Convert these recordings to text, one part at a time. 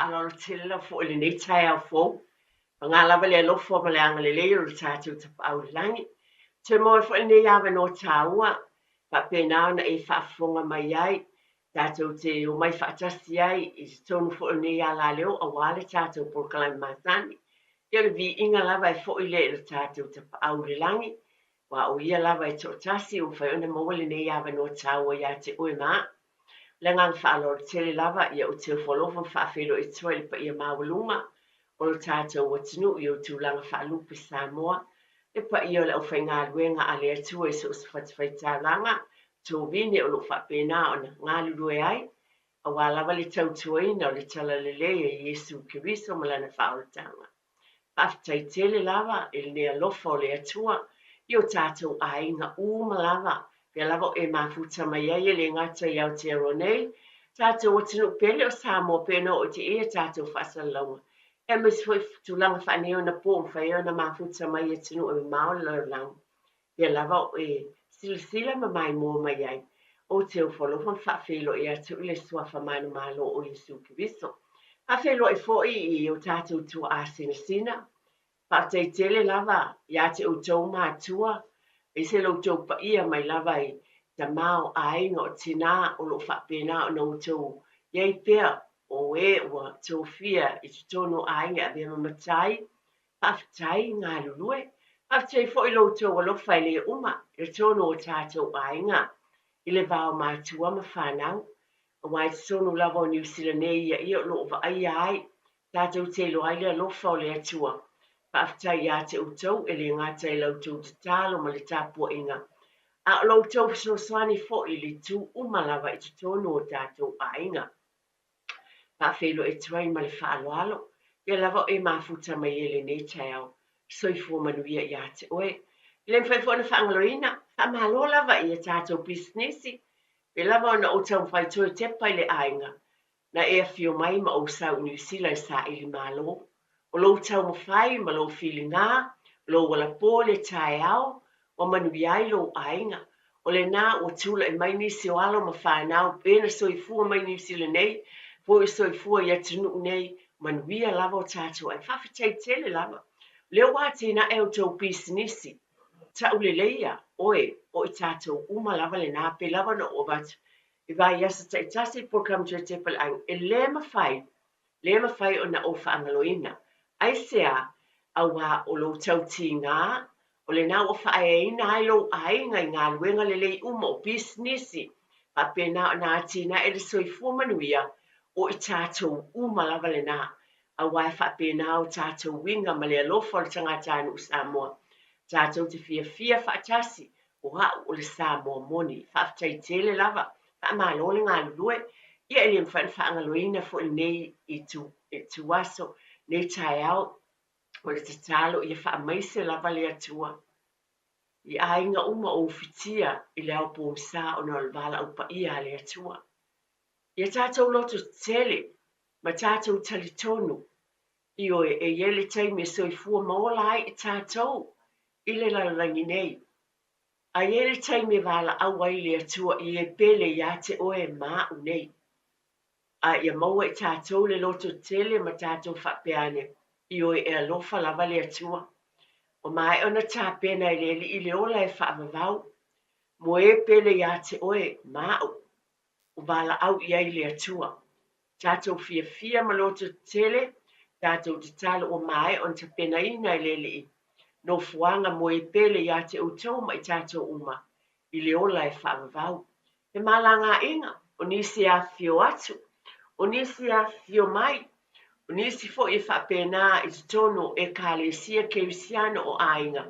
faaaloalo tele lava foi i lenei taeao fou. Paga lava le alofa ma le agalelei o lo tatou Tapaau i le Lagi. Toe maua ai foi lenei avanoa taua, faapena ona e faafofoga mai ai, tatou te omai faatasi ai i totonu foi o lenei alaleo aua le tatou polokalame masani. Ia o le viiga lava e foi lea i lo tatou Tapaau i le Lagi, aua o Ia lava e toatasi ua mafai ona maua lenei avanoa taua ia te oe ma au. O le agaga faaaloalo tele lava, ia ou te ofo alofa ma faafeiloai atu ai i le paia maualuga o lo tatou atunuu i ou tulaga faalupe Samoa, le paia o le aufaigaluega a le Atua i so o se fatafaitaulaga, tovine o lo o faapena ona galulue ai, aua lava le tautuaina o le Talalelei a Iesu Keriso ma Lana faaolataga. Faafetai tele lava i lenei alofa o le Atua i o tatou aiga uma lava, pea lava o e mafuta mai ai e le gata i Aotearoa nei, tatou atunuu pele o Samoa pei ona oo i te ia tatou faasalalauga, aemaise foi tulaga faaneionapo ua mafai ai ona mafuta mai i atunuu e mamao le lalolagi. Pea lava o e silasila ma maimoa mai ai, ou te ofo alofa ma faafeiloai atu i le Suafa manumalo o Iesu Keriso. Faafeiloai foi i o tatou tuaa sinasina. Faafetai tele lava ia te outou matua, aemaise lo outou paia mai lava i tama o aiga o tina o lo o faapena ona outou i ai pea o e ua tofia i totonu o aiga e avea ma matai. Faafetai galulue. Faafetai foi i lo outou alofa e le uma i totonu o tatou aiga, i le va o matua ma fanau. Aua i totonu lava o Niu Sila nei ia ia o lo o vaaia ai, tatou te iloa ai le alofa o le Atua. Faafetai ia te outou e le gata i la outou tatalo ma le tapuaiga, a o lo outou fesoasoani foi i le itu uma lava i totonu o tatou aiga. Faafeiloai atu ai ma le faaaloalo, pea lava o e mafuta mai ai i lenei taeao. Soifua manuia ia te oe. E le mafai foi ona faagaloina, faamalo lava i a tatou pisinisi, pei lava ona ou taumafai toe tepa i le aiga na e afio mai ma ou sau i Niu Sila e saili malo. O lou taumafai ma lou filiga, lou alapō le taeao, ua manuia ai lou aiga. O lena ua tulai mai nisi o alo ma fanau e na soifua mai Niu Sila nei, foi o soifua i atunuu nei, manuia lava o tatou aiga. Faafetai tele lava. O lea ua atinae a outou pisinisi, tauleleia oe, o i tatou uma lava lena, pei lava ona ou avatu i vaiaso taitasi i polokalame toe tepa i le aiga, e le mafai le mafai ona ou faagaloina. Aisea? Auā o lou tautiga, o lena ua faaeaina ai lou aiga i galuega lelei uma o pisinisi, faapena ona atinae le soifua manuia o i tatou uma lava lena. Auā e faapena o tatou uiga ma le alofa o le tagatanuu Samoa, tatou te fiafia faatasi O au o le Samoa moni. Faafetai tele lava. Faamalo le galulue. Ia e le mafai ona faagaloina foi lenei itu, ituaso, lenei taeao. O le tatalo ia faamaise lava le Atua i aiga uma o ufitia i le ao pogisa ona o le valaau paia a le Atua. Ia tatou loto tetele ma tatou talitonu, ioe, e i ai le taimi e soifua ma ola ai i tatou i le lalolagi nei. A i ai le taimi e valaau ai le Atua i e pele iā te oe ma aʻu nei. A ia maua i tatou le loto tele ma tatou faapea ane, ioe, e alofa lava le Atua. Ua maea ona tapena e le Alii le ola e faavavau mo e pele iā te oe ma aʻu. Ua valaau i ai le Atua. Tatou fiafia ma loto tetele, tatou tatalo ua maea ona tapenaina e le Alii nofoaga mo e pele iā te outou ma i tatou uma i le ola e faavavau. Femalagaaiga, o nisi e afifio atu, o nisi e afifio mai, o nisi foi e faapena i totonu o Ekalesia Kerisiano o aiga,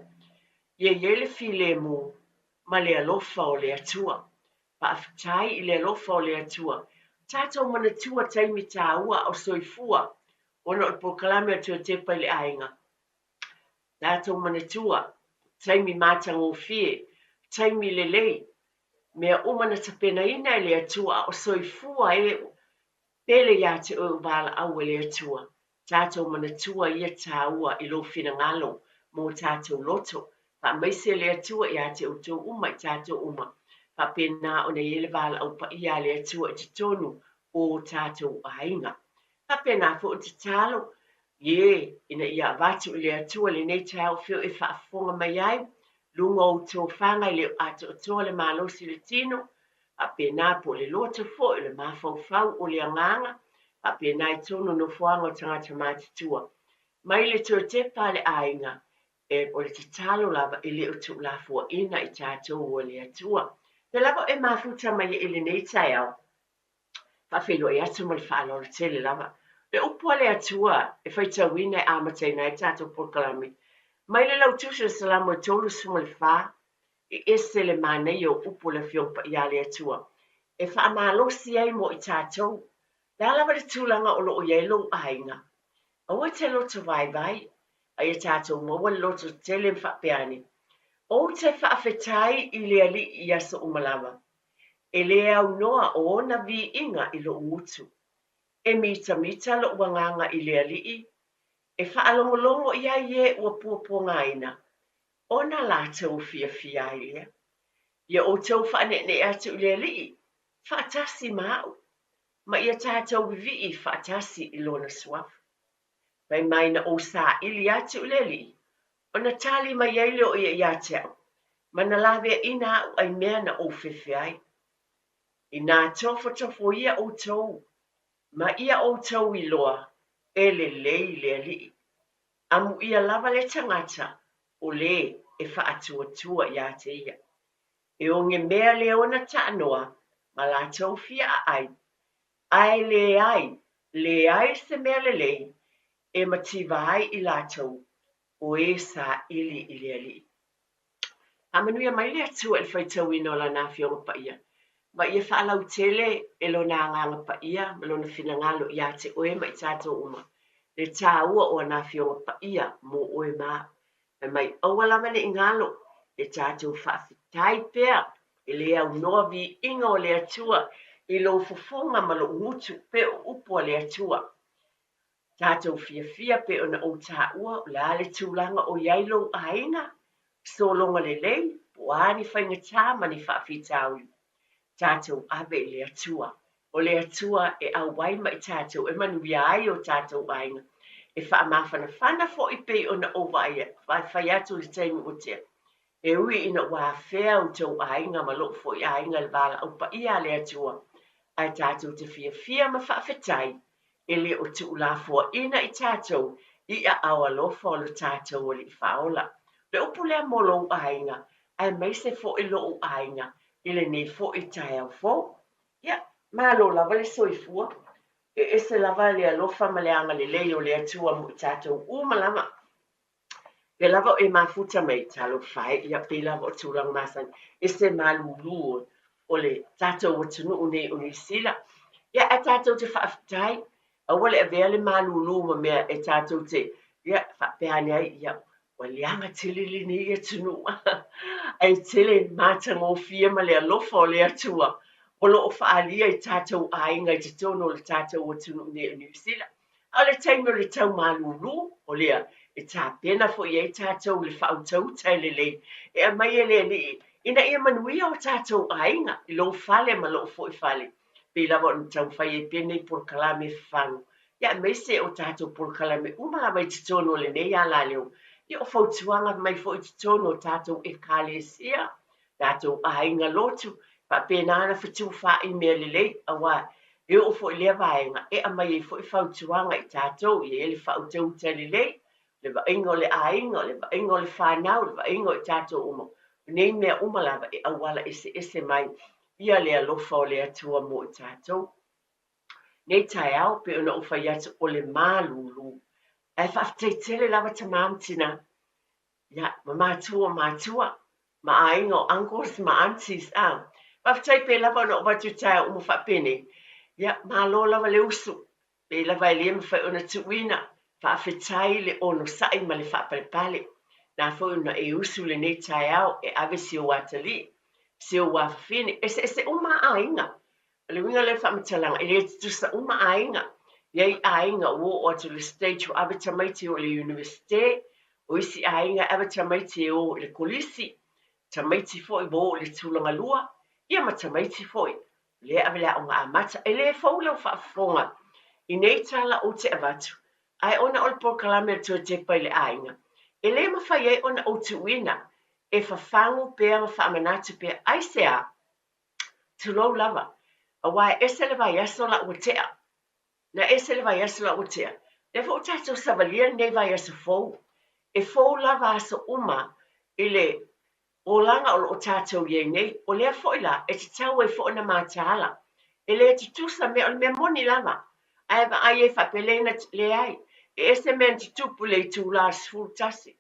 ia i ai le filemu ma le alofa o le Atua. Faafetai i le alofa o le Atua. Tatou manatua taimi tāua a o soifua ona o le polokalame a Tuatepa i le aiga. Tatou manatua taimi matagofie, taimi lelei, mea uma na tapenaina e le Atua a o soifua e Pele iā te oe o valaau e le Atua, tatou manatua ia tāua i lou finagalo mō tatou loto, faamaise le Atua iā te outou uma i tatou uma, faapena ona i ai le valaau paia a le Atua i totonu o tatou aiga. Faapena foi le tatalo, ie, ina ia avatu i le Atua lenei taeao feo e faafofoga mai ai, luga o ou tofaga e le o atoatoa le malosi o le tino, faapena po o le loto foi, o le mafaufau, o le agaga, faapena i totonu o nofoaga o tagata matutua. Mai le toe tepa a le aiga, e, o le tatalo lava e le o tuulafoaina i tatou e le Atua. Pea lava e mafuta mai i lenei taeao, faafeiloai atu ma le faaaloalo tele lava. Le upu a le Atua e faitauina e amataina ai tatou polokalame, mai le lautusi o le Salamo e 34, e ese le manaia o upu o le Afioga Paia a le Atua, e faamalosi ai mo i tatou. Le a lava le tulaga o lo o i ai lou aiga, aua e te loto vaivai, a ia tatou maua le loto tele ma faapea ane, Ou te faafetai i le Alii i aso uma lava, e le aunoa o ona viiga i loʻu gutu. E mitamita loʻu agaga i le Alii, e faalogologo i ai e ua puapuagaina, ona latou fiafia ai lea. Ia outou faaneenee atu i le Alii, faatasi ma aʻu, ma ia tatou vivii faatasi i lona suafa. Fai mai na ou saili atu i le Alii, ona tali mai ai lea o ia ia te aʻu, ma na laveaina aʻu ai mea na ou fefe ai. Inā tofotofoia ʻoutou, ma ia ʻoutou iloa, e lelei le Alii. Amuia lava le tagata o lē e faatuatua iā te ia. E oge mea le ona taanoa ma latou fia aai, ae leai, leai se mea lelei e mativa ai i latou o e saili i le Alii. Faamanuia mai le Atua i le faitauina o Lana Afioga Paia, ma ia faalautele e Lona Agaga Paia ma Lona finagalo ia te oe ma i tatou uma, le taua o ana Afioga Paia mo oe ma au. Fai mai, aua lava ne i galo, e tatou faafetai pea e le aunoa viiga o le Atua i lou fofoga ma lou gutu pei o upu a le Atua. Tatou fiafia pei ona ou taua o le a le tulaga o i ai lou aiga, sologa lelei, po o a ni faigata ma ni faafitauli. Tatou ave i le Atua. O le Atua e auai ma i tatou e manuia ai o tatou aiga. E faamafanafana foi pei ona ou vaai fai atu i le taimi ua tea. E ui ina ua afea outou aiga ma lou foi aiga i le valaau paia a le Atua, ae tatou te fiafia ma faafetai e le o tuulafoaina i tatou i aao alofa o lo tatou Alii Faaola. O le upu lea mo lou aiga, aemaise foi lou aiga i lenei foi taeao fou. Ia, malo lava le soifua. E ese lava le alofa ma le agalelei o le Atua mo i tatou uma lava. Pea lava o e mafuta mai, talofa e, ia pei lava o tulaga masani, e se malūlū o le tatou atunuu nei o Niu Sila. Ia, ae tatou te faafetai, aua le avea le malūlū ma mea e tatou te, ia, faapea ane ai, ia, ua leaga tele lenei atunuu, ae tele matagofie ma le alofa o le Atua o lo o faaalia i tatou aiga i totonu o le tatou atunuu nei o Niu Sila. A o le taimi o le tau malūlū, o lea e tapena foi i ai tatou i le faautauta e lelei e aumai e le Alii ina ia manuia o tatou aiga i lou fale ma lou foi fale, pei lava ona taumafai ai pea nei polokalame fafagu, ia aemaise o tatou polokalame uma lava i totonu o lenei alaleo, ia o fautuaga mai foi i totonu o tatou Ekalesia, tatou aiga lotu, faapena ona fetufaai mea lelei, aua e oo foi i lea vaega e aumai ai foi fautuaga i tatou, e i ai le faautauta lelei, le vaaiga o le aiga, o le vaaiga o le fanau, le vaaiga o i tatou uma. O nei mea uma lava e auala eseese mai ia le alofa o le Atua mo i tatou. Nei taeao, pei ona ou fai atu, o le malūlū. Ae faafetai tele lava tama ma tina, ia, ma matua o matua, ma aiga o uncles ma aunties, a. Faafetai pei lava ona oo atu i taeao uma faapenei, ia, malo lava le usu, pei lava e le mafai ona tuuina, faafetai le onosai ma le faapalepale. Na foi ona e usu lenei taeao e ave si ou atalii, si ou afafine, eseese uma aiga. O le uiga lea o le faamatalaga, e le tutusa uma aiga. E i ai aiga ua oo atu i le stage ua ave tamaiti e o i le Universite, o isi aiga e ave tamaiti e o i le kolisi, tamaiti foi ua oo i le tulaga lua, ia ma tamaiti foi lea e ave i le aoga amata. E le fou lau faafofoga I nei tala ou te avatu, ae ona o le polokalame a le Toe Tepa i le Aiga, e le mafai ai ona ou tuuina e fafagu pea ma faamanatu pea. Aisea? Tulou lava, aua e ese le vaiaso la ua tea. Na ese le vaiaso la ua tea. Lea foi ua tatou savalia lenei vaiaso fou. E fou lava aso uma i le olaga o lo o tatou i ai nei. O lea foi la e tatau ai foi ona mataala. E le tutusa mea, o le mea moni lava. Ae vaai ai faapea le na leai. E ese mea na tutupu i le itula 11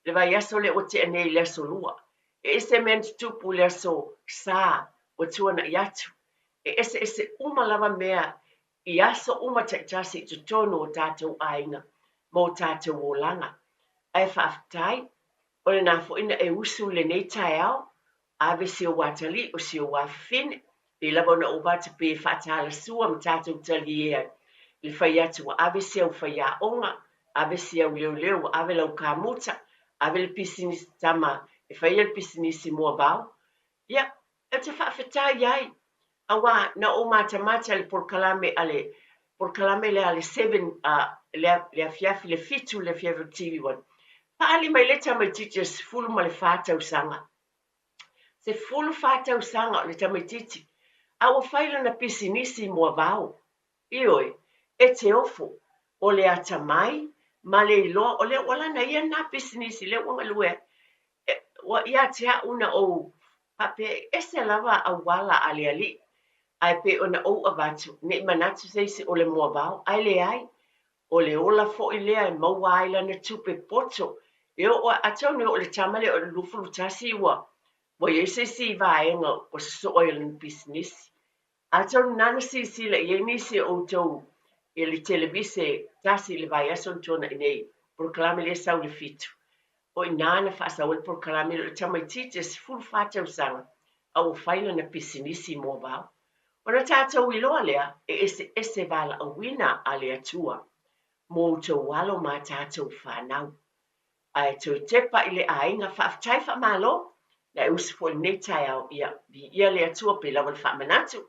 le vaiaso lea ua tea nei i le aso Lua. E ese mea na tutupu i le aso Sa ua tuanai atu. E eseese uma lava mea i aso uma taitasi i totonu o tatou aiga ma o tatou olaga. Ae faafetai, o lena foi na e usu i lenei taeao, ave si ou atalii o si ou afafine, pei lava ona ou avatu pei e faatalasua ma tatou talie ai i le fai atu ua ave si au faiaoga, ave si au leoleo, ua ave lau kamuta, ave le pisinisi tama e faia le pisinisi moavao. Ia, ou te faafetai ai, aua na ou matamata i le polokalame a le polokalame lea a le 7 le, le afiafi, le 7 le afiafi o le TV1. Faaali mai le tamaitiiti e 14 tausaga. 14 tausaga o le tamaitiiti, a ua fai lana pisinisi moavao. Ioe, e te ofo, o le atamai ma le iloa o lea ua lana ia lena pisinisi lea ua galue ai. Ua ia te au na ou faapea e ese lava auala a le Alii, ae pei ona ou avatu, ne i manatu se isi o le moavao, ae leai, o le ola foi lea e maua ai lana tupe poto. E oo atonu e oo i le tama lea o le 21 ua ua i ai se isi vaega ua sosoo ai o lana pisinisi. Atonu na na silasila i ai nisi o outou i le televise tasi i le vaiaso na tuanai nei, polokalame lea e sau i le 7. O i ina na faasau ai le polokalame lea o le tamaitiiti e 14 tausaga a ua fai lana pisinisi moavao. Ona tatou iloa lea e eseese valaauina a le Atua mo outou alo ma a tatou fanau. Ae toe tepa i le aiga, faafetai faamalo, na e usu foi i lenei taeao, ia, viia le Atua pei lava le faamanatu,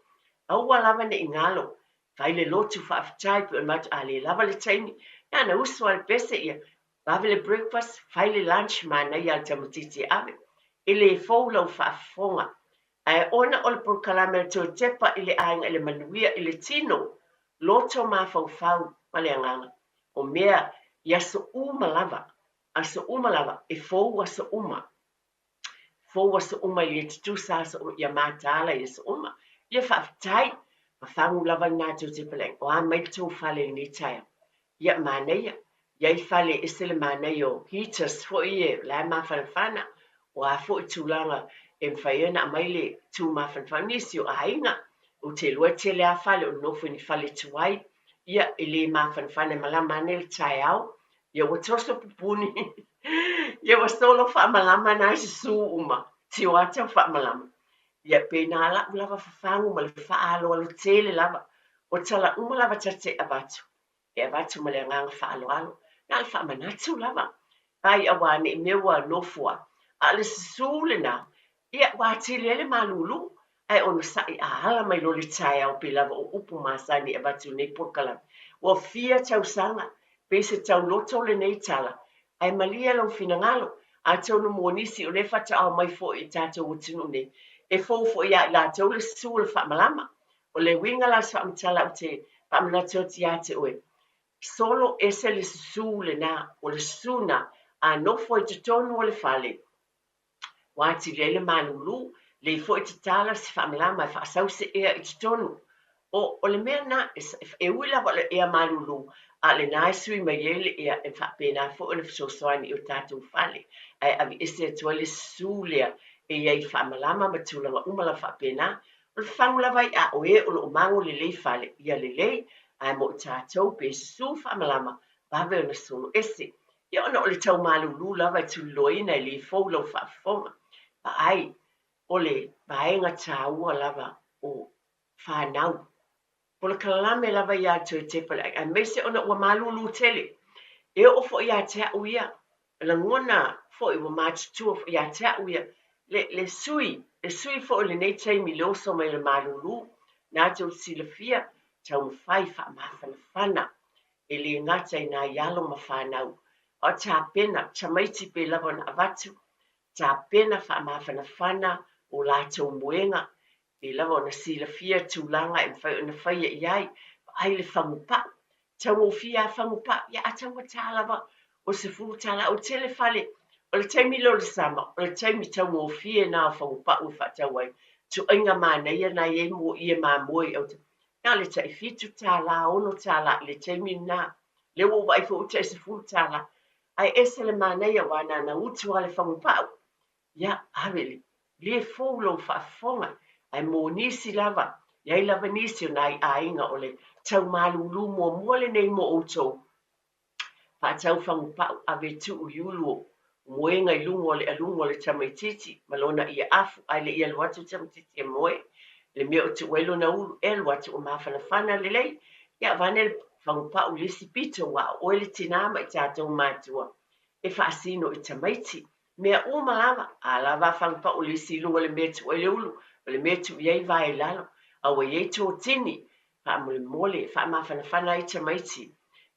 aua lava ne i galo, fai le lotu faafetai pei ona manatu a le lava le taimi, na ona usu lava le pese, ia, vave le breakfast, fai le lunch, manaia lava le tamaitiiti e ave, e le fou lau faafofoga. Ae ona o le polokalame a le toe tepa i le aiga i le manuia i le tino, loto mafaufau ma le agaga, o mea i aso uma lava, aso uma lava, e fou aso uma. Fou aso uma e le tutusa aso uma, ia mataala i aso uma. Ia faafetai, fafagu lava lena toe tepa le aiga, o a mai le tou fale i lenei taeao. Ia manaia, i ai fale e ese le manaia o heaters foi ia o la e mafanafana, o a foi tulaga e mafai ai ona aumai le tu mafanafana. Nisi o aiga, ou te iloa e tele lava fale o nonofo i ni fale tuai, ia e le mafanafana e malama ane le taeao, ia ua toso pupuni, ia ua solo faamalama na e susu uma, tio ata o faamalama. Ia pei na lau lava fafagu ma le faaaloalo tele lava, o tala uma lava ta te avatu, e avatu ma le agaga faaaloalo, na o le faamanatu lava. Ai aua ne i mea ua nofo a, a o le susu lena, ia ua atili ai le malulu, ae onosai a ala mai loa le taeao pei lava o upu masani e avatu i lenei polokalame. Ua fia tausaga, pei se tauloto lenei tala, ae malie lou finagalo, atonu mo nisi o lea faatoa omai foi i tatou atunuu nei, e fou foi ia i latou le susu o le faamalama. O le uiga la o se faamatala ou te faamanatu atu ia te oe, solo ese le susu lena, o le susu na a nofo i totonu o le fale, ua atili ai le malulu, lei foi tatala se faamalama e faasau se ea i totonu. O, o le mea na, e ui lava o le ea malulu, a o lena e sui mai ai le ea e faapena foi ona fesoasoani i o tatou fale, ae aveese atu ai le susu lea e i ai i faamalama ma tulaga uma lava faapena. O le fafagu lava ai a o e o lo o mago lelei fale, ia lelei, ae mo i tatou pe susu faamalama, vave ona solo ese. Ia ona o le tau malulu lava e tuliloaina e le fou lau faafofoga. Vaai, o le vaega taua lava o fanau. Polokalame lava ia toe tepa le ai, aemaise ona ua malulu tele. E oo foi ia te au ia, lagona foi ua matutua foi ia te au ia, le, le sui, le sui foi o lenei taimi i le oso mai o le malulu, na tou silafia, Taumafai faamafanafana e le gata i nai alo ma fanau, a o tapena tamaiti pei lava ona avatu, tapena faamafanafana o latou moega, pei lava ona silafia tulaga e mafai ona faia i ai, vaai le fagupau, taugofie lava fagupau, ia a taugata lava o le $10, ua tele fale, o le taimi lea o le sama, o le taimi taugofie lena o fagupau e faatau ai, ituaiga manaia na e i ai mo ie mamoe i autafa, na o le tai $7, $6 i le taimi lena. Lea ua ou vaai foi ua tai $10, ae ese le manaia aua na ona utu lava o le fagupau, ia ave le le fou lou faafofoga, ae mo nisi lava, e i ai lava nisi o nai aiga o le tau malulu muamua lenei mo outou, faatau fagupau ave tuu i ulu o moega i luga o le aluga o le tamaitiiti ma lona ia afu, ae le i alu atu le tamaitiiti e moe, le mea o tuu ai lona ulu, e alu atu o mafanafana lelei, ia avane le fagupau i le isi pito, aua o oe le tinā ma i tatou matua e faasino i tamaiti. Mea uma lava, a lava a fagupau le isi i luga o le mea e tuu ai le ulu, o le mea e tuu i ai vae i lalo, a ua i ai totini, faamolemole, faamafanafana ai tamaiti,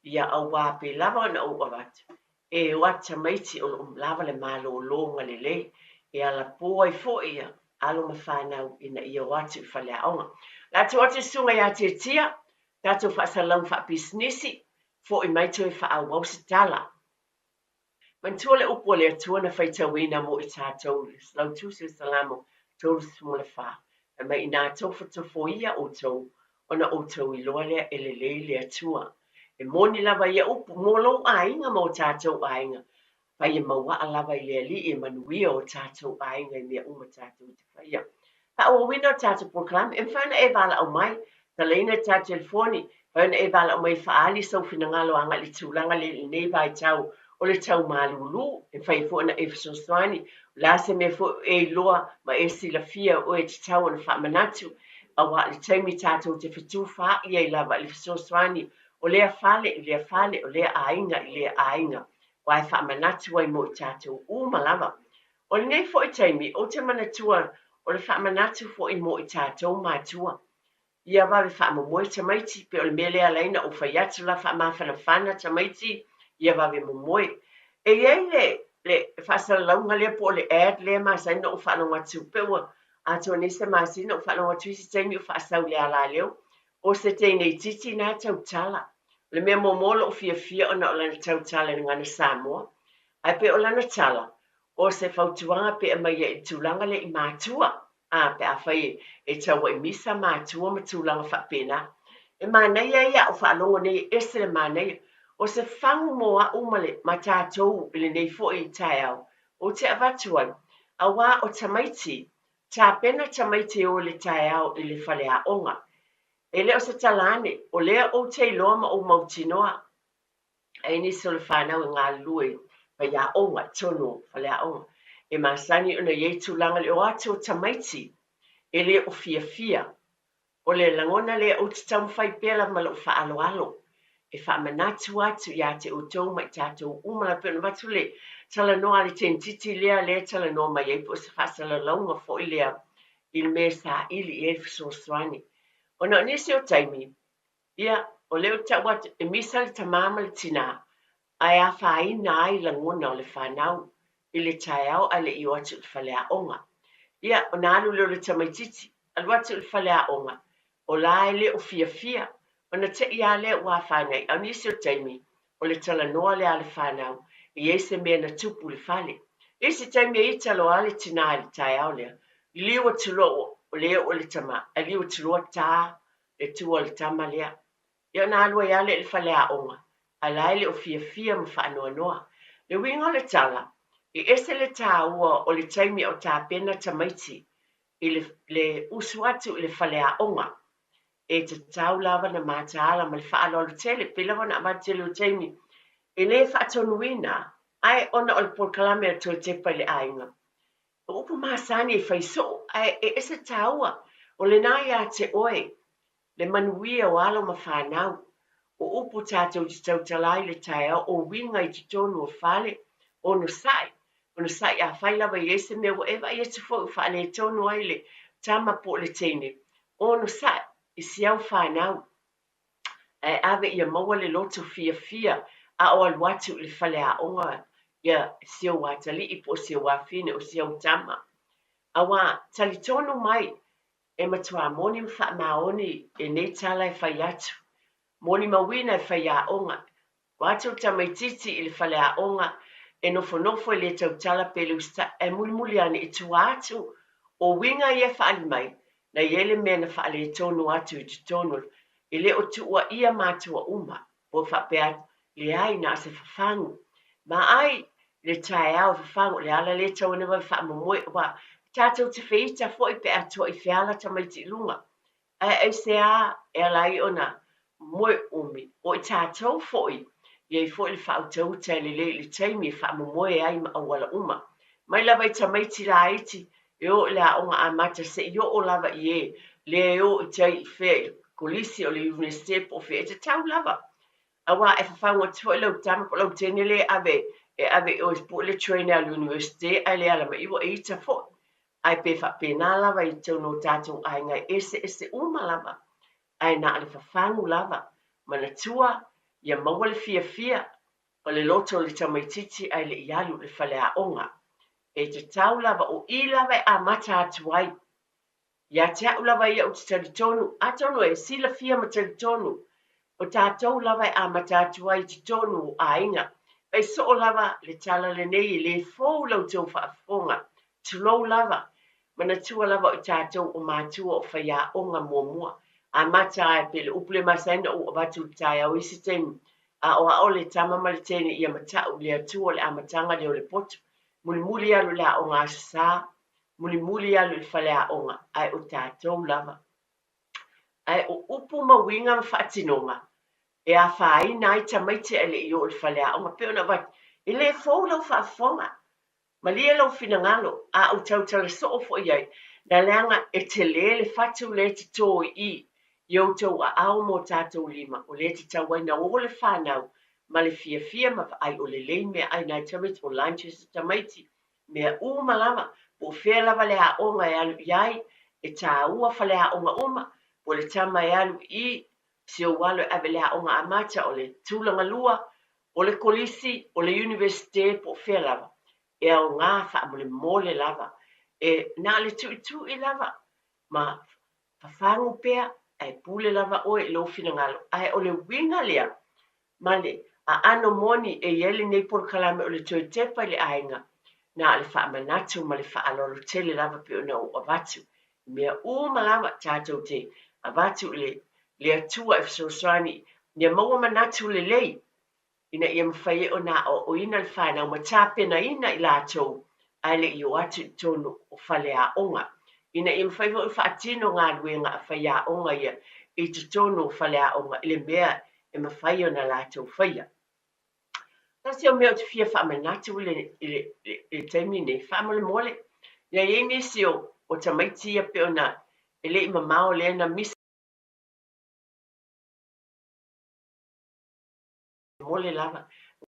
ia auā pei lava ona ou avatu, e o atu tamaiti o lo o lava le malologa lelei, e alapō ai foi ia alo ma fanau ina ia o atu i faleaoga. O le a tuu atu i le susuga ia Tietia, tatou faasalalauga faapisinisi, foi mai toe faaauau se tala. Manatua le upu a le Atua na faitauina mo i tatou i le Selautusi o Salamo 34, fai mai, Inā tofotofoia outou, ona outou iloa lea e lelei le Atua. E moni lava ia upu mo lou aiga ma o tatou aiga, fai e mauaa lava i le Alii e manuia o tatou aiga i mea uma tatou te faia. Faaauauina o tatou polokalame, e mafai ona e valaau mai, talaina i tatou telefoni, mafai ona e valaau mai e faaali sou finagalo agai i le tulaga lea i lenei vaitau o le tau malulu, e mafai ai foi ona e fesoasoani, o le a se mea foi o e iloa ma e silafia o oe e tatau ona faamanatu, aua o le taimi tatou te fetufaai ai lava i le fesoasoani o lea fale i lea fale, o lea aiga i lea aiga, aua e faamanatu ai mo i tatou uma lava. O lenei foi taimi, ou te manatua o le faamanatu foi mo i tatou matua. Ia vave faamomoe tamaiti, pe o le mea lea e ala ai ona ou fai atu la faamafanafana tamaiti, ia vave momoe. E i ai le, le faasalalauga lea po o le ad lea e masani ona ou faalogo atu, pe ua atoa nei se masina ou faalogo atu i isi taimi o faasau i le alaleo, o se teine itiiti na e tautala. O le mea muamua o lou fiafia ona o lana tautala i le gagana Samoa, ae pei o lana tala, o se fautuaga pe aumai ai i le tulaga lea i matua, a, pe afai e tau ai misa matua ma tulaga faapena. E manaia ia a ou faalogo nei e ese le manaia. O se fagu mo au ma le, ma tatou i lenei foi taeao, ou te avatu ai, aua o tamaiti, tapena tamaiti e o i le taeao i le faleaoga. E le o se tala ane, o lea ou te iloa ma ou mautinoa, ai nisi o le fanau e galulue i faiaoga i totonu o faleaoga, e masani ona i ai tulaga le o atu o tamaiti e le o fiafia. O le lagona lea ou te taumafai pea lava ma lou faaaloalo e faamanatu atu ia te outou ma i tatou uma lava, pei ona avatu le talanoa a le tenititi lea, lea e talanoa mai ai po o se faasalalauga foi lea i le mea e saili i ai le fesoasoani. Ona o nisi o taimi, ia, o lea ou te tau atu, e misa le tamā ma le tinā, ae afaina ai lagona o le fanau i le taeao ae le i o atu i le faleaoga. Ia, ona alu lea o le tamaitiiti, alu atu i le faleaoga, o la e le o fiafia, ona te i lava lea ua afaina ai. A o nisi o taimi, o le talanoa lea a le fanau, e i ai se mea na tupu i le fale. I isi taimi e ita loa lava le tinā i le taeao lea, liliu atu loa ua le oo le tama, ae liliu atu loa ta le tua o le tama lea. Ia ona alu ai lava lea i le faleaoga, a o la e le o fiafia ma faanoanoa. Le uiga o le tala, e ese le taua o le taimi a o tapena tamaiti i le, le usu atu i le faleaoga, e tatau lava ona mataala ma le faaaloalo tele, pei lava ona avatu tele o taimi e le faatonuina, ae ona o le polokalame a le toe tepa i le aiga. O upu masani e fai soo, ae e ese taua, o lena ia te oe le manuia o alo ma fanau. O upu tatou te tautala ai i le taeao, o uiga i totonu o fale, onosai, onosai afai lava e i ai se mea ua e vaai atu foi ua faaletonu ai le tama po o le teine, onosai i si au fanau. Ae ave ia maua le loto fiafia a o alu atu i le faleaoga ia si ou atalii po o si ou afine o si au tama. Auā, talitonu mai, e matuā moni ma faamaoni lenei tala e fai atu. Molimauina e faiaoga. O atu le tamaitiiti i le faleaoga e nofonofo e le tautala pe le usitai ae mulimuli ane i tua atu o uiga ia e faaali mai, na i ai le mea na faaletonu atu i totonu e le o tuuaia matua uma po o faapea atu, leai na o se fafagu. Ma ai le taeao e fafagu, o le ala lea e tatau ai ona vave faamomoe aua tatou te feita foi pe a toa i feala tamaiti i luga. Ae aisea e ala ai ona moe umi? O i tatou foi, i ai foi le faautauta e lelei i le taimi e faamomoe ai ma auala uma. Mai lava i tamaiti laiti e o i le aoga amata seia oo lava i e lea e o i tai i fea i le kolisi o le iunivesite po o fea, e tatau lava. Aua e fafagu atu foi lau tama po o lau teine lea e ave e ave i o e pue le train e alu i le iunivesite ae le ala mai ua e ita foi. Ae pe faapena lava i totonu o tatou aiga e eseese uma lava, ae na o le fafagu lava. Manatua, ia maua le fiafia o le loto o le tamaitiiti ae le i alu i le faleaoga. E tatau lava, o i lava e amata atu ai. Ia te au lava ia ou te talitonu, atonu e silafia ma talitonu, o tatou lava e amata atu ai i totonu o aiga. Fai soo lava le tala lenei e le fou la outou faafofoga, tulou lava, manatua lava o i tatou o matua o faiaoga muamua. Amata ai pei le upu lea e masani ona ou avatu i le taeao i isi taimi, aoao le tama ma le teine ia matau i le Atua o le amataga lea o le poto. Mulimuli alu i le aoga Aso Sa, mulimuli alu i le faleaoga, ae o tatou lava. Ae o upu ma uiga ma faatinoga e afaina ai tamaiti ae le i oo i le faleaoga. Pei ona avatu, e le fou lau faafofoga, malie lou finagalo, a ou tautala soo foi i ai, na leaga e tele le fatu lea e toto i i i outou aao ma o tatou lima, o lea e tatau ai ona o le fanau ma le fiafia ma vaai o lelei meaai nai tamaiti, o lunches a tamaiti, mea uma lava, po o fea lava le aoga e alu i ai, e tāua faleaoga uma, po o le tama e alu i i, si ou alo e ave i le aoga amata, o le tulaga lua, o le kolisi, o le iunivesite, po o fea lava, e aoga faamolemole lava, e na o le tuitui lava ma fafagu pea, ae pule lava oe i lou finagalo. Ae o le uiga lea ma le aano moni e i ai lenei polokalame o le toe tepa i le aiga, na o le faamanatu ma le faaaloalo tele lava pei ona ou avatu. I mea uma lava tatou te avatu i le Atua e fesoasoani ia maua manatu lelei ina ia mafai ai ona aoaoina le fanau ma tapenaina i latou ae le i oo atu i totonu o faleaoga, ina ia mafai foi ona faatino galuega a faiaoga ia i totonu o faleaoga i le mea e mafai ona latou faia. Tasi o mea ou te fia faamanatu i le taimi nei, faamolemole, ia i ai nisi o tamaiti ia pei ona e le i mamao lea na misi mole lava,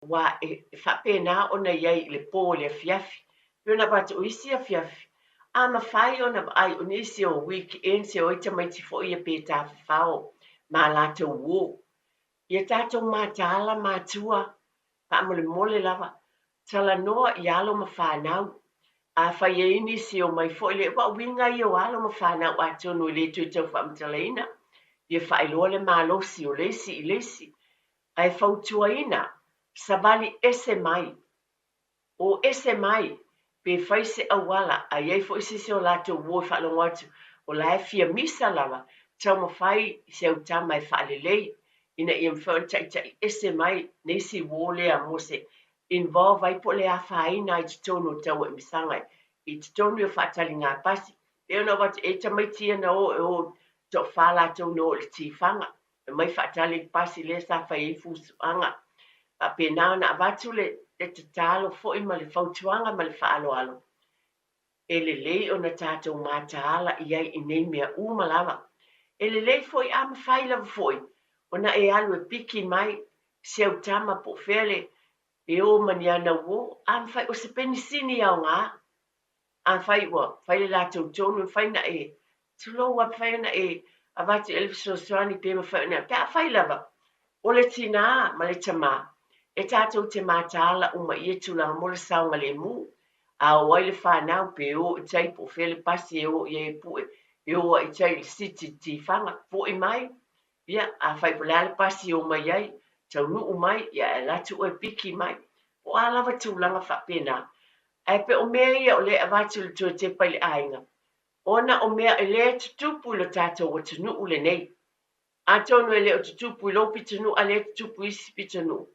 aua e faapena ona i ai i le po i le afiafi. Pei ona avatu o isi afiafi, a mafai ona vaai o nisi o weekends e o ai tamaiti foi ia pe tafafao ma latou uo. Ia tatou mataala matua, faamolemole lava, talanoa i alo ma fanau. Afai e i ai nisi e omai foi le, aua o uiga ia o alo ma fanau atonu e le toe tau faamatalaina, ia faailoa le malosi o le isi i le isi. Ae fautuaina, savali ese mai, o ese mai, pe fai se auala, a i ai foi se isi o latou uo e faalogo atu o la e fia misa lava, taumafai si au tama e faalelei ina ia mafai ona taitai ese mai nisi uo lea mo se involve ai po o le afaina ai i totonu o tauaimasaga i totonu o faataliga pasi. Pei ona ou avatu, e i ai tamaiti ia na o e o toafa latou na o i le tifaga, e omai faatali i le pasi lea sa fai ai fusuaga. Faapena ona avatu le tatalo foi ma le fautuaga ma le faaaloalo, e lelei ona tatou mataala i ai i nei mea uma lava. E lelei foi a mafai lava foi ona e alu e piki mai si au tama po o fea le e o ma ni ana uo, a mafai o se penisini aoga. Afai ua fai le latou tonu, e mafai ona e, tulou, a mafai ona e avatu i ai le fesoasoani pe mafai ona, pe afai lava. O le tinā ma le tamā, e tatou te mataala uma i ia tulaga mo le saogalemu. A o ai le fanau, pe o i tai po o fea le pasi e o i ai e pue, e o ai i tai i le siti i Tifaga, foi mai, ia, afai po o le a le pasi e o mai ai, taunuu mai, ia e alu atu oe e piki mai. Po o a lava tulaga faapena. Ae pei o mea ia o lea e avatu i le toe tepa i le aiga, ona o mea e le tutupu i lo tatou atunuu lenei. Atonu e le o tutupu i lou pitonuu a lea e tutupu i isi pitonuu.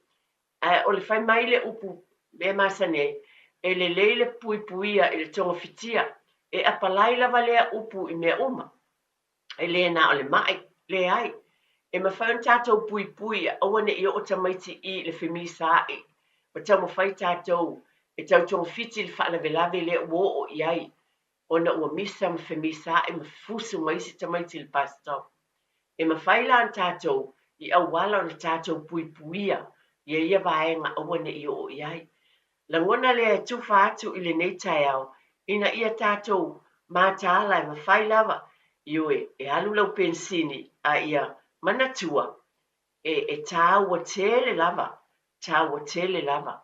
Ae o le fai mai le upu mea masani ai, e lelei le puipuia i le togafitia. E apalai lava lea upu i mea uma. E le na o le mai, leai. E mafai ona tatou puipui ia aua ne i oo tamaiti i le femisaai ma taumafai tatou e tau togafiti le faalavelave lea ua oo i ai ona ua misa ma femisaai ma fusu ma isi tamaiti i le bus stop. E mafai la ona tatou i auala ona tatou puipuia ia ia vaega aua ne i oo i ai. Lagona lea e tufa atu i lenei taeao ina ia tatou mataala e mafai lava, ioe, e alu lau penisini a ia manatua e e tāua tele lava, tāua tele lava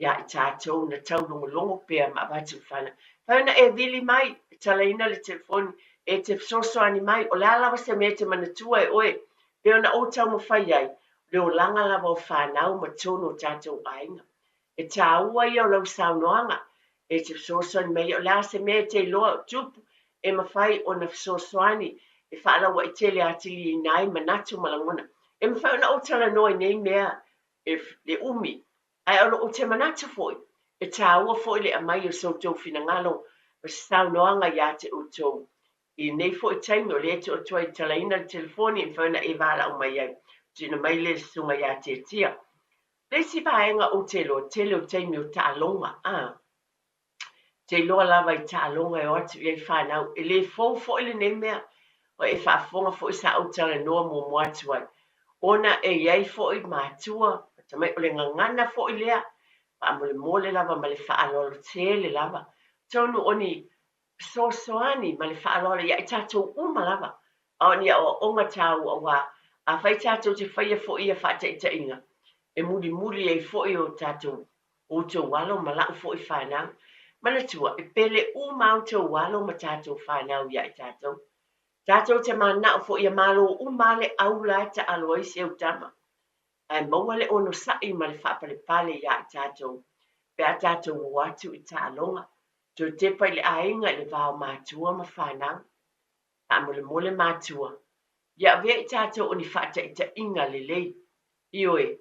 iā i tatou na taulogologo pea ma avatu i fanau. Fai ona e vili mai, e talaina le telefoni, e te fesoasoani mai, o le a lava se mea e te manatua e oe, pei ona ou taumafai ai, o le olaga lava o fanau ma tonu o tatou aiga. E tāua ia o lau saunoaga, e te fesoasoani mai ai, o le a se mea e te iloa o tupu, e mafai ona fesoasoani e faalauaitele atiliina ai manatu ma lagona. E mafai ona ou talanoa i nei mea e le umi, ae o lo o te manatu foi, e tāua foi le aumai o so outou finagalo ma se saunoaga iā te outou i nei foi taimi o lea e tuu atu ai e talaina le telefoni e mafai ona e valaau mai ai. Tuuina mai lea i le susuga ia Tiatia. Le isi vaega ou te iloa, tele o taimi o taaloga, a. Te iloa lava i taaloga e o atu i ai fanau. E le fou foi lenei mea, o e faafofoga foi sa ou talanoa muamua atu ai, ona e i ai foi matua ma tamai, o le gagana foi lea, faamolemole lava ma le faaaloalo tele lava. Atonu o ni fesoasoani ma le faaaloalo ia i tatou uma lava, a o ni aoaoga taua, aua afai tatou te faia foi ia faataitaiga, e mulimuli ai foi o tatou outou alo ma la'u foi fanau. Manatua, e pele uma outou alo ma tatou fanau ia i tatou. Tatou te mana'o foi ia malo uma le au la e taalo ai si au tama. Ae maua le onosa'i ma le faapalepale ia i tatou pe a tatou o atu i taaloga. Toe tepa i le aiga i le va o matua ma fanau. Faamolemole matua, ia avea i tatou o ni faataitaiga lelei. Ioe,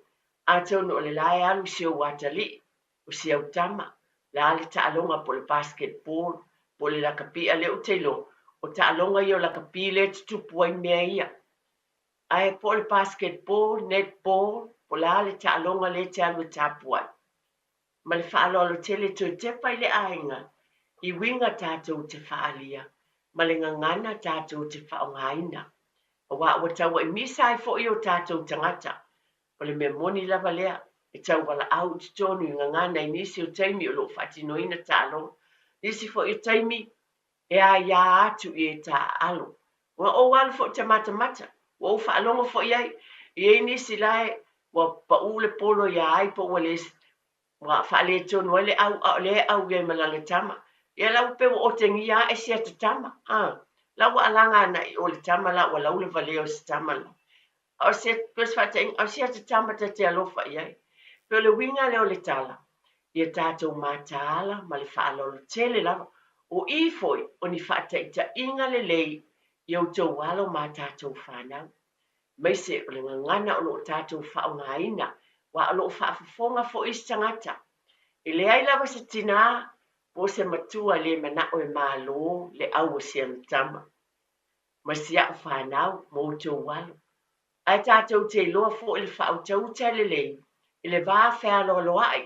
atonu o le la e alu si ou atalii, o si au tama, la le taaloga po o le basketball, po o le lakapi, a o lea ou te iloa, o taaloga ia o lakapi lea e tutupu ai mea ia. Ae po o le basketball, netball, po o le a le taaloga lea e te alu e tapuai. Ma le faaaloalo tele toe tepa i le aiga i uiga tatou te faaalia ma le gagana tatou te faaaogaina, aua ua tauai misa ai foi o tatou tagata. O le mea moni lava lea, e tau valaau i totonu i gagana i nisi o taimi o lo o faatinoina taaloga, nisi foi o taimi e aia atu i e taaalo. Ua ou alu foi ou te matamata, ua ou faalogo foi i ai, e i ai nisi la e ua pau le polo iā ai po ua le ua faaletonu ai le au, a o lea e au i ai ma lana tama. Ia la ua pei ua otegia ae si ata tama, a. La ua alaga ana i o le tama la ua laula valea o si tama la. A o se, pei o se faataitaiga, a o si ata tama ta te alofa i ai. Pei o le uiga lea o le tala, ia tatou mataala ma le faaaloalo tele lava. O i foi o ni faataitaiga lelei i outou alo ma a tatou fanau. Aemaise o le gagana o lo o tatou faaaogaina, aua o lo o faafofoga foi isi tagata. E leai lava se tinā po o se matua e le manao e malo le au o si ana tama ma si a'u fanau ma outou alo. Ae tatou te iloa foi le faautauta lelei i le va fealoaloa'i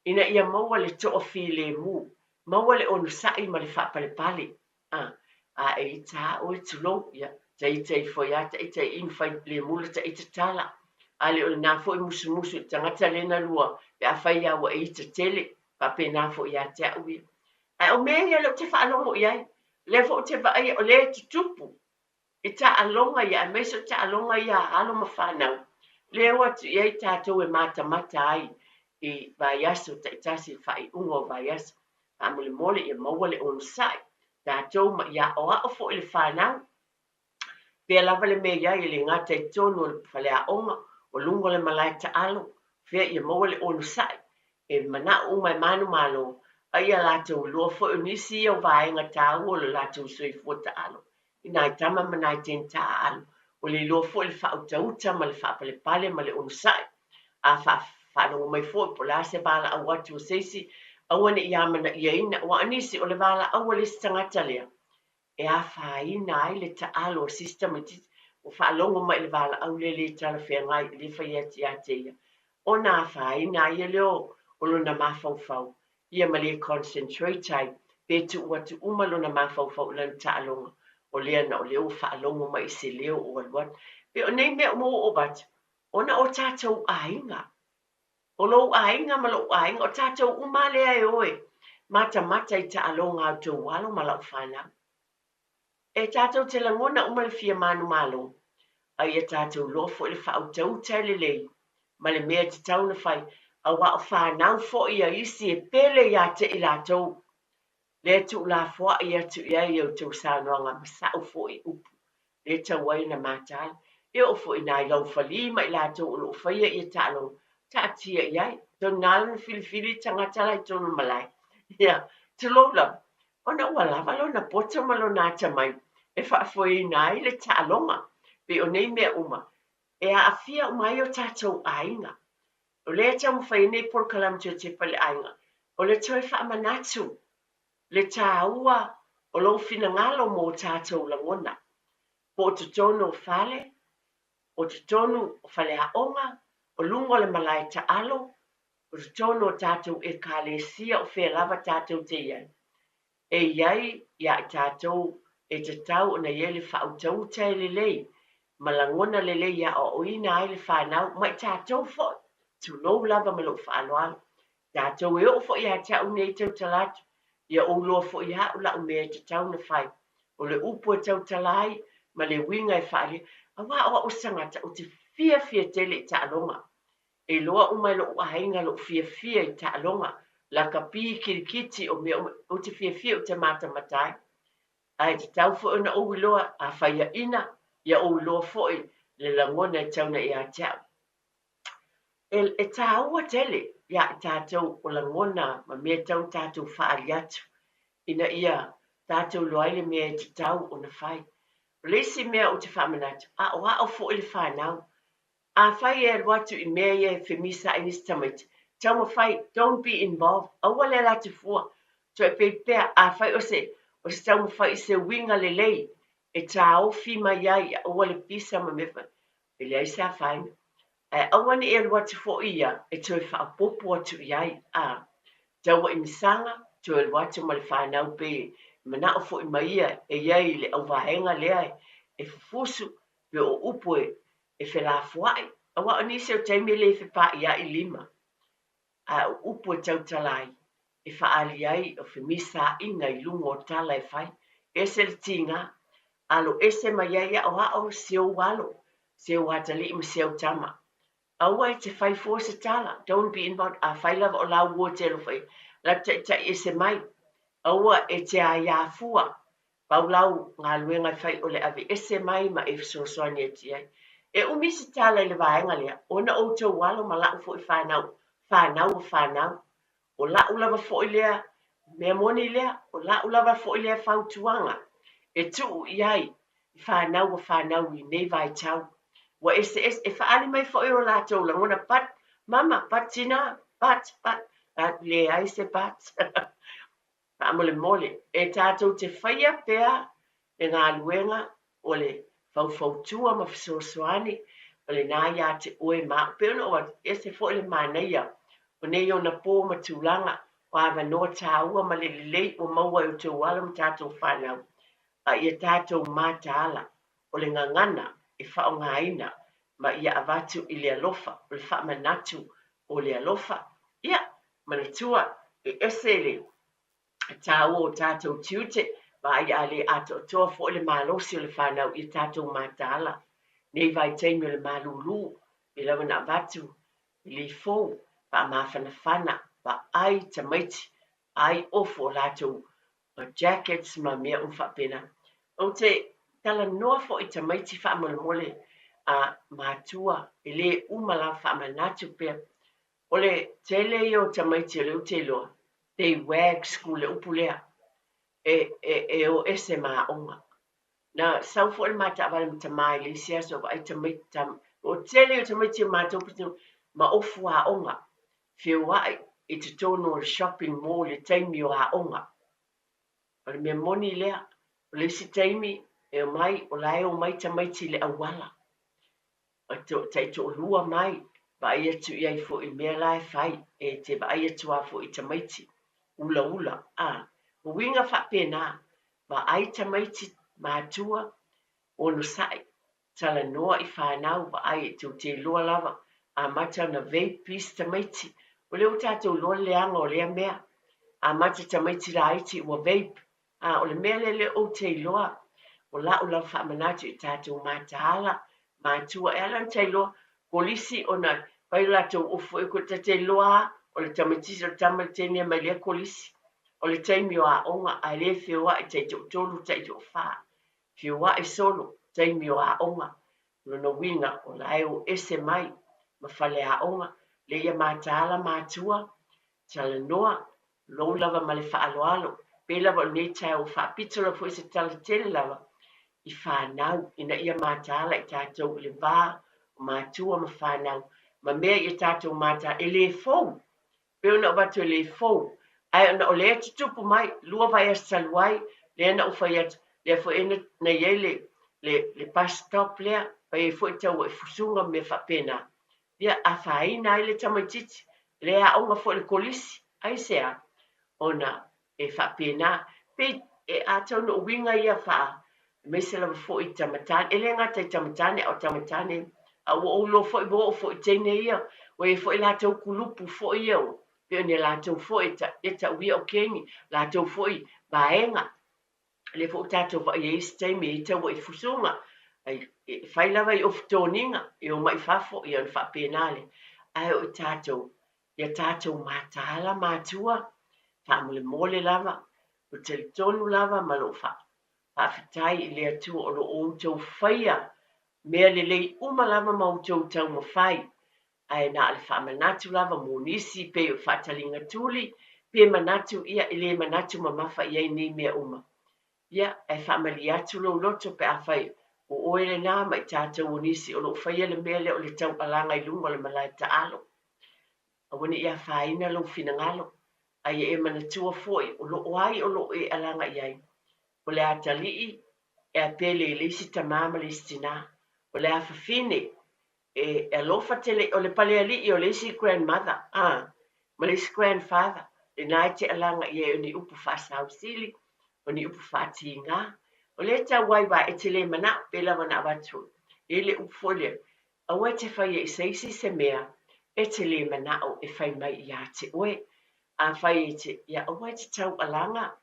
ina ia maua le toafilemu, maua le onosai ma le faapalepale. A, a e ita a oe, tulou, ia, ta ita ifo ai a ta ita i i ma fai lemu la ta ita tala. A le o lena foi musumusu i le tagata lea na lua pe afai a ua e ita tele, faapena foi ia te a'u ia. Ae o mea ia lea ou te faalogo i ai, lea foi ou te vaaia o lea e tutupu i taaloga ia aemaise o taaloga ia a alo ma fanau. Lea e o atu i ai tatou e matamata ai i vaiaso taitasi, i le faaiuga o vaiaso. Faamolemole ia maua le onosai tatou ma ia aoao foi le fanau. Pea lava le mea i ai, e le gata i totonu o le faleaoga, o luga o le malae taalo, fea ia maua le onosai e manao uma e manumalo, a ia latou iloa foi o nisi ia o vaega taua o le latou soifua taalo i nai tama ma nai teine taaalo, o le iloa foi le faautauta ma le faapalepale ma le onosai. A faalogo mai foi po o le a se valaau atu a se isi, aua ne i amanaiaina, aua o nisi o le valaau a le isi tagata lea e afaina ai le taalo a se isi tamaitiiti ua faalogo mai i le valaau lea le talafeagai e le fai atu ia te ia, ona afaina ai lea o lona mafaufau ia ma le concentrate ai, pe tuu atu uma lona mafaufau i lana taaloga, o lea na o lea ua faalogo mai i se leo o alu atu. Pe o nei mea uma ua ou avatu, ona o tatou aiga, o lou aiga ma lou aiga, o tatou uma lea e o e matamata i taaloga a outou alo ma lau fanau. E tatou te lagona uma le fia manumalo, a ia tatou iloa foi le faautauta e lelei ma le mea e tatau ona fai, aua o fanau foi a isi e pele ia te i latou. Lea e tuulafoai atu i ai a outou saunoaga ma sa'u foi upu, lea e tau ai ona mataala. E oo foi i nai laufali ma i latou o lo o faia ia taaloga, taatia i ai. Tonu na ala ona filifili le tagata la i totonu o le malae. Ia, tulou lava, ona ua lava lona poto ma lona atamai e faafoeina ai le taaloga. Pei o nei mea uma, e aafia uma ai o tatou aiga. O lea e taumafai ai nei polokalame toe tepa i le aiga, o le toe faamanatu le taua o lou finagalo mo tatou lagona, po o totonu o fale, o totonu o faleaoga, o luga o le malae taalo, o totonu o tatou Ekalesia, o fea lava tatou te i ai. E i ai ia i tatou e tatau ona i ai le faautauta e lelei ma lagona lelei e aoaoina ai le fanau ma i tatou foi, tulou lava ma lou faaaloalo. Tatou e oo foi ia te au nei tautala atu, ia ou iloa foi e au la'u mea e tatau ona fai, o le upu e tautala ai ma le uiga e faaalia, aua o a'u se tagata ou te fiafia tele i taaloga. E iloa uma e lo'u aiga lo'u fiafia i taaloga, lakapi, kirikiti, o mea uma, ou te fiafia ou te matamata ai. Ae tatau foi ona ou iloa, a faiaina, ia ou iloa foi le lagona e tau ona ia te a'u. E taua tele ia i tatou o lagona ma mea e tatau ona tatou faaali atu ina ia tatou iloa ai le mea e tatau ona fai. O le isi mea ou te faamanatu, aoao foi le fanau. Afai e alu atu i mea ia e femisaai nisi tamaiti, taumafai, don't be involved, aua le ala atu fua, toe pei pea, afai o se, o se taumafai i se uiga lelei e taofi mai ai, aua le pisa ma mea faapena, e leai se afaina. Ae aua ne i alu atu foi ia e toe faaopoopo atu i ai, a tauaimasaga, toe alu atu ma le fanau pei e manao foi mai ia e i ai i le auvaega lea e fufusu pe o upu e felafoai, aua o nisi o taimi e le fepaaiai lima, a o upu e tautala ai, e faaali ai o femisaaiga i luga o tala e fai. Ese le tiga, alo ese mai ai aoao si ou alo, si ou atalii ma si au tama. Aua e te fai fua se tala, don't be involved, afai lava o lau uo e te alofa i ai, latou taitai ese mai, aua e te aiā fua, pau lau galuega e fai o le aveese mai ma e fesoasoani atu i ai. E umi se tala i le vaega lea, ona o outou alo ma la'u foi fanau, fanau o fanau. O la'u lava foi lea mea moni lea, o la'u lava foi lea fautuaga e tuu i ai i fanau o fanau i nei vaitau. Ua eseese, e faaali mai foi o latou lagona, but mama, but tina, but, but, leai se but. Faamolemole, e tatou te faia pea le galuega o le faufautua ma fesoasoani, o lena ia te oe ma au. Pei ona ou atu, e ese foi le manaia o nei ona pō ma tulaga o avanoa tāua ma le lelei ua maua e outou alo ma tatou fanau, a ia tatou mataala o le gagana e faaaogaina ma ia avatu i le alofa, o le faamanatu o le alofa. Ia, manatua, e ese le tāua o tatou tiute, vaai a le atoatoa foi le malosi o le fanau ia tatou mataala nei vaitaimi o le malūlū. Pei lava ona avatu i le fou, faamafanafana, vaai tamaiti, ai ofu o latou jackets ma mea uma faapena. Ou te talanoa foi i tamaiti faamolemole a matua, e le uma lava faamanatu pea. O le tele ia o tamaiti o lea ou te iloa, they wag school, le upu lea, e o ese ma aoga. Na sau foi le ma taavale ma tama i le isi aso vaai tamaiti, o tele o tamaiti o matou pitonuu ma ofu aoga, feoai i totonu o le shopping mall i le taimi o aoga. O le mea moni lea, o le isi taimi e omai, o la e omai tamaiti i le auala. Taitoalua mai, vaai atu i ai foi i mea la e fai, e te vaai atu lava foi i tamaiti, ulaula. O uiga faapena, vaai tamaiti matua, onosai, talanoa i fanau, vaai e tou te iloa lava, amata ona vape isi tamaiti. O lea ua tatou iloa le leaga o lea mea, amata tamaiti laiti ua vape. O le mea lea lea ou te iloa, o la'u lava faamanatu i tatou mataala, matua, e ala ona tailoa, kolisi ona fai o latou ofu foi, ko te iloa lava, o le tamaitiiti o le tama le teine mai lea kolisi. O le taimi o aoga, ae le feoai taitoatolu, taitoafa. Feoai solo, taimi o aoga. Lona uiga, o la e o ese mai ma fale aoga. Le ia mataala matua, talanoa, lou lava ma le faaaloalo. Pei lava o lenei taeao ua faapito lava foi se tala tele lava i fanau, ina ia mataala i tatou i le va o matua ma fanau, ma mea ia tatou mataala, e le fou. Pei ona ou avatu e le fou, ae ona o lea e tutupu mai, 2 vaiaso talu ai, lea na ou fai atu, lea foi na i ai le bus stop lea, fai ai foi tau e fusuga ma mea faapena. Ia, afaina ai le tamaitiiti, le aoga foi le kolisi, ai se a, ona e faapena. Pei e atonu o uiga ia faa, aemaise lava foi i tamatane, e le gata i tamatane, a o tamatane, a ua ou iloa foi, ua oo foi i teine ia, ua i ai foi latou kulupu foi ia, pei o ni latou foi e ta'uia o kengi, latou foi vaega. Lea foi ua tatou vaai ai isi taimi e taua i fusuga, ai, e fai lava i ofu toniga, e omai fafo, ia ona faapena lea. Ae o i tatou, ia tatou mataala matua, faamolemole lava, o talitonu lava ma lou faafetai i le Atua o lo o outou faia mea lelei uma lava ma outou taumafai, ae na o le faamanatu lava mo nisi pei o faataliga tuli, pe manatu ia e le manatu mamafa i ai nei mea uma. Ia, ae faamalie atu lou loto pe afai o oe lena ma i tatou o nisi o loo faia le mea lea o le taualaga i luga o le malae taalo. Aua ne i afaina lou finagalo, ae ia e manatua foi o loo ai o loo e alaga i ai. O le atalii e a pele i le isi tamā ma le isi tinā. O le afafine e alofa tele, o le palealii o le isi grandmother, ma le isi grandfather, lena e te alaga i ai o ni upu faasausili, o ni upu faatiga. O lea tau ai wa e te le manao, pe lava na avatu. E le upu foi lea, aua e te faia i se isi se mea, e te le manao e fai mai ia te oe. A fai e te, ia aua e te tau alaga,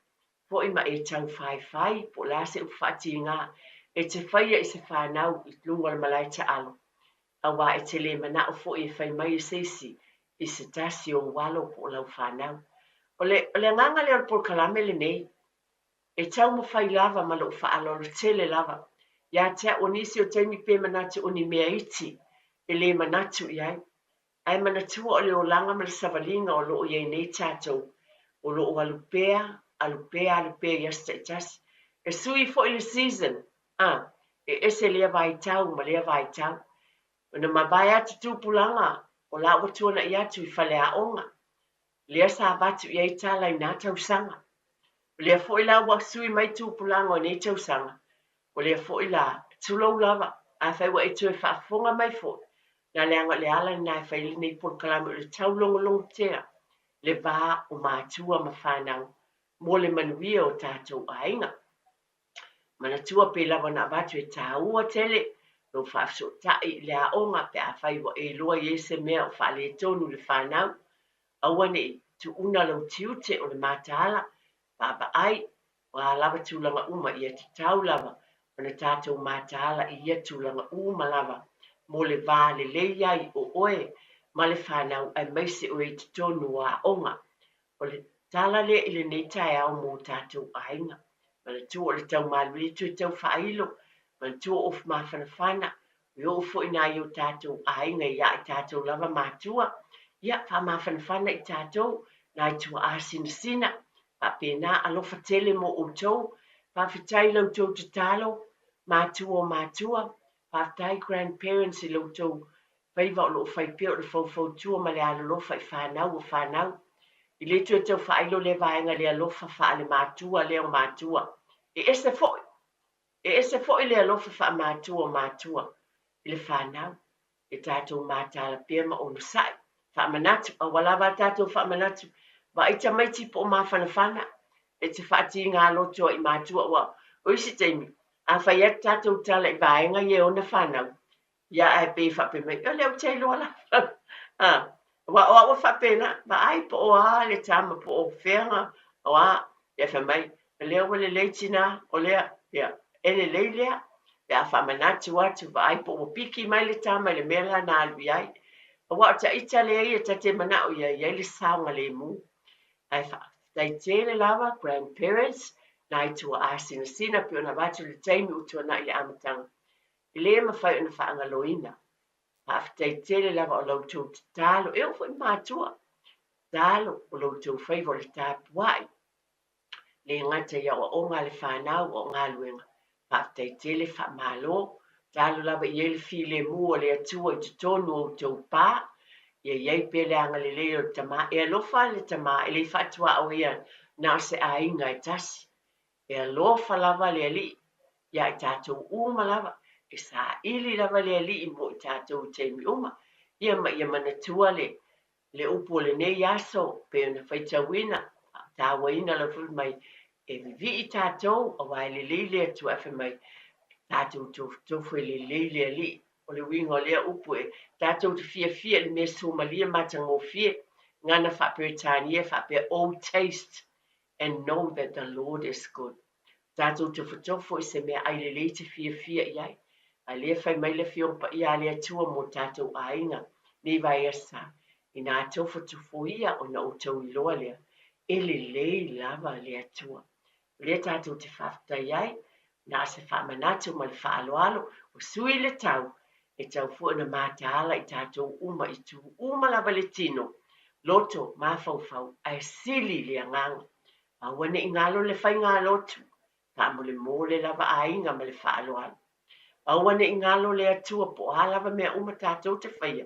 foi ma e tau faifai, po o le a se upu faatiga, e te faia i se fanau i luga o le malae taalo. Auā e te le manao foi e fai mai e se isi i se tasi o ou alo po o lau fanau. O le, o le agaga lea o le polokalame lenei, e taumafai lava ma lou faaaloalo tele lava ia te au o nisi o taimi pe manatu o ni mea iti e le manatu i ai. Ae manatua o le olaga ma le savaliga o loo i ai nei tatou, o loo alu pea, alu pea, alu pea i aso taitasi. E sui foi le season, e ese lea vaitau ma lea vaitau. Ona mavae atu tupulaga o la ua tuana'i atu i faleaoga, lea sa avatu i ai tala i nā tausaga. O lea foi la ua sui mai tupulaga o nei tausaga, o lea foi la, tulou lava, afai ua e toe faafofoga mai foi, na leaga o le ala lena e fai ai lenei polokalame o le taulogologotea le va o matua ma fanau mo le manuia o tatou aiga. Manatua pei lava ona avatu e tāua tele lou faafesootai i le aoga pe afai ua e iloa i ai se mea o faaletonu i le fanau. Aua ne i tuuna lou tiute o le mataala, vaavaai, o a lava tulaga uma ia tatau lava ona tatou mataala i ia tulaga uma lava mo le va lelei ai o oe ma le fanau aemaise o e i totonu o aoga. O le tala lea i lenei taeao mo tatou aiga. Manatua o le taumalu e toe tau faailo, manatua o mafanafana, e oo foi nai o tatou aiga ia i tatou lava matua, ia faamafanafana i tatou, nai tuaa sinasina, faapena alofa tele mo outou. Faafetai i la outou tatalo, matua o matua, faafetai grandparents i la outou faiva o lo o fai pea o le faufautua ma le alolofa i fanau o fanau. E le toe tau faailo lea vaega le alofa faale-matua lea o matua. E ese foi, e ese foi le alofa faamatua o matua i le fanau. E tatou mataala pea ma onosai. Faamanatu, aua lava a tatou faamanatu, vaai tamaiti po o mafanafana, e te faatiga loto ai i matua, aua o isi taimi, a fai atu tatou tala i vaega ia e ona fanau, Ia, ae pei e faapea mai, o lea ou te iloa lava. A, aua o au e faapena, vaai po o a le tama, po o fea, o a, ia fai mai, o lea ua lelei tinā, o lea, ia, e lelei lea. Pe a faamanatu atu, vaai po ua piki mai le tama i le mea la na alu i ai. Aua o taita lea ia ta te manao ia i ai le saogalemu. Ae faafetai tele lava grandparents, nai tuaa sinasina pei ona avatu le taimi ua tuanai i le amataga. E le mafai ona faagaloina. Faafetai tele lava o la outou tatalo, e oo foi i matua, tatalo o la outou faiva o le tapuai, le gata i aoaoga a le fanau a o galuega. Faafetai tele, faamalo. Tatalo lava i ai le filemu o le Atua i totonu o outou pa, ia i ai pea le agalelei o le Tama. E alofa le Tama, e le faatuaoia na o se aiga e tasi. E alofa lava le Alii ia i tatou uma lava, e saili lava le Alii mo i tatou i taimi uma. Ia ma ia manatua le le upu o lenei aso pei ona faitauina, faatauaina lau fai mai, e vivii tatou aua e lelei le Atua ae fai mai, tatou tofotofo e lelei le Alii. O le uiga o lea upu e tatou te fiafia i le mea suamalie matagofie, gana faa-Peretania e faapea, Oh taste and know that the Lord is good. Tatou tofotofo i se mea ai lelei te fiafia i ai. A lea fai mai le Afioga Paia a le Atua mo tatou aiga nei vaiasa, inā tofotofoia ona outou iloa lea, e lelei lava le Atua. O lea tatou te faafetai ai, na o se faamanatu ma le faaaloalo, ua sui le tau, e tau foi ona mataala i tatou uma i itu uma lava le tino, loto, mafaufau, ae sili le agaga. Aua ne i galo le faigalotu, faamolemole lava aiga ma le faaaloalo. Aua ne i galo le Atua po o a lava mea uma tatou te faia,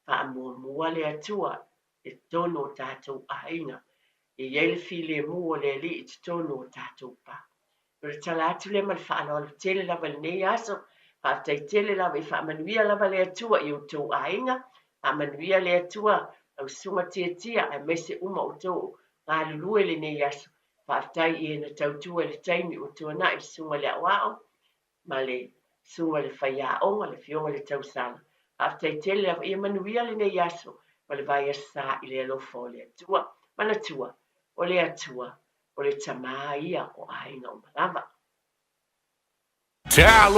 faamuamua le Atua i totonu o tatou aiga, e i ai le filemu o le Alii i totonu o tatou pa. O le tala atu lea ma le faaaloalo tele lava i lenei aso. Faafetai tele lava i faamanuia lava le Atua i outou aiga. Faamanuia le Atua lau susuga Tiatia aemaise uma outou galulue i lenei aso. Faafetai i e na tautua i le taimi ua tuanai le susuga i le aoao ma le susuga i le faiaoga, le afioga i le tausala. Faafetai tele lava. Ia manuia lenei aso ma le vaiaso sa i le alofa o le Atua. Manatua, o le Atua o le Tama ia o aiga uma lava. Talo.